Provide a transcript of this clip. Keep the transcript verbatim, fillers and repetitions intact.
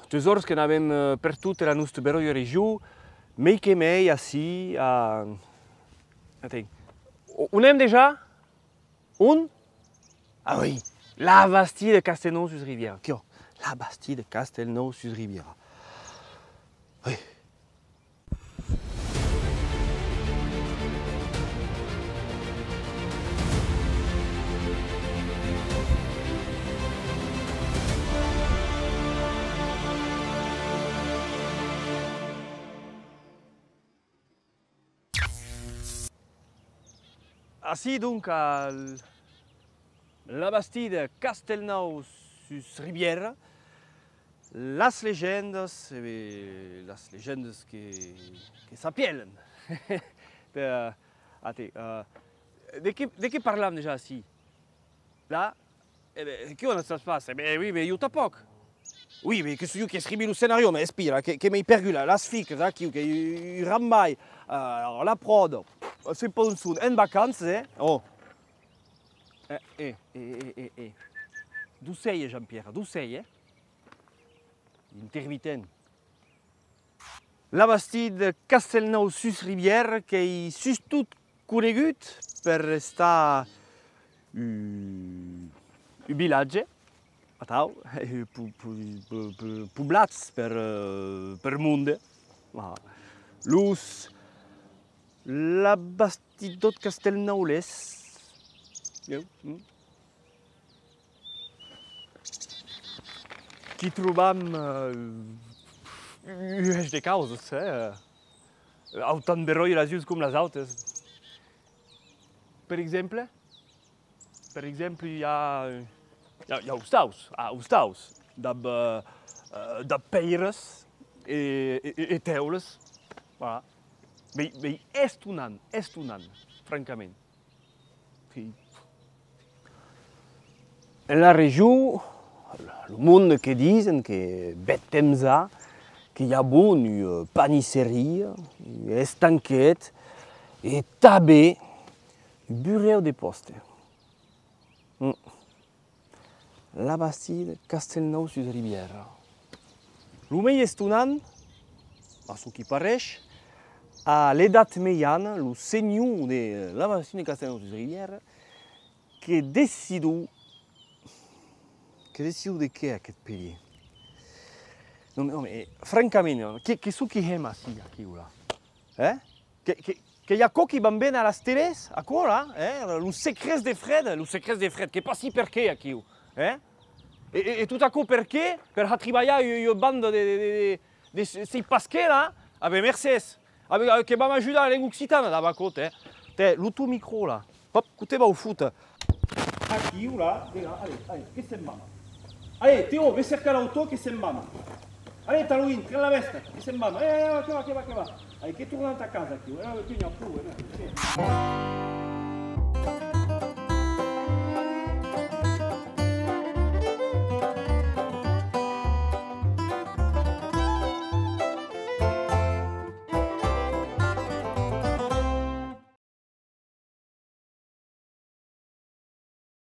Tresòrs que n'avem, eh, pertot en la nosta beròia region, mei que mei ací, a... Atenh. O-, on èm dejà? On? Ah oui, la Bastida de Castelnòu sus Ribièra. Quiò, la Bastida de Castelnòu sus Ribièra. Oui. Ací, donc, a l-, la Bastida Castelnòu sus Ribièra, las legendas, e ben, las legendas que, que s'apièlan. Per, até, eh, de qué, de qué parlam dejà ací? Là, e ben, que on as pas? E ben, oui, ben, ieu tanpòc. Oui, ben, que soi ieu qu'escrivi lo scenariu, mais espia, là, que, que m'ei pergut, là, las ficas, aquiu, que i, i rambai, eh, la pròda, se pensan en vacanças, eh? Oh. Eh, eh, eh, eh, eh. D'on sei, Jean-Pierre, d'on sei, eh? Intermitent. La Bastida Castelnòu sus Ribièra qu'ei sustot conegut per estar un, un vilatge, atau, po-, po-, po-, po-, poblats per, eh, per monde. Ah. Los, la Bastidòt Castelnòu les, ieu, mm. Qu'i trobam, eh, un hèish de causas, eh? Autant beròi las unas com las autas. Per exemple, per exemple, i a, i a, i a ostaus, ah, ostaus, dab, eh, eh, dab pèiras e, e, e, e tèulas, voilà. Mei, mei estonant, estonant, francament. En la region, lo monde que disen que bèth temps a, que i avon ua panisseria, un estanquet e tanben un burèu de pòsta. Mm. La Bastida, Castelnòu sus Ribièra. Lo mei estonant, a çò qui pareish, a l'Edat Mejana, lo senhor de la Bastida, Castelnòu sus Ribièra, que decidon, que decidon de qué, aqueth pedier? Non, non, mais, eh, francament, non, que, que çò qui hèm ací, aquiu, là? Eh? Que, que, que i a aquò qui van véner a las telès, aquò, là, eh? Los secrets de Fred, los secrets de Fred, que passi per qué, aquiu, eh? E, e, e tot aquò per qué? Per har tribalhar ua, ua banda de, de, de, de, de se-, sei pas qué, là? Ah ben, mercés! Ah ben, eh, que vam ajudar la lenga occitana dab aquò, tè. Tè, lo ton micro, là. Hop, quò te vau fóter. Aquiu, là, de là, allez, allez, que se'n vam. Allez, Teo, ve cercar l'autò, que se'n vam. Allez, Talouin, pren la vèsta, que se'n vam. Allez, allez, que va, que va, que va. Allez, que tornam a casa, aquiu. Eh, que n'i a pro, eh, que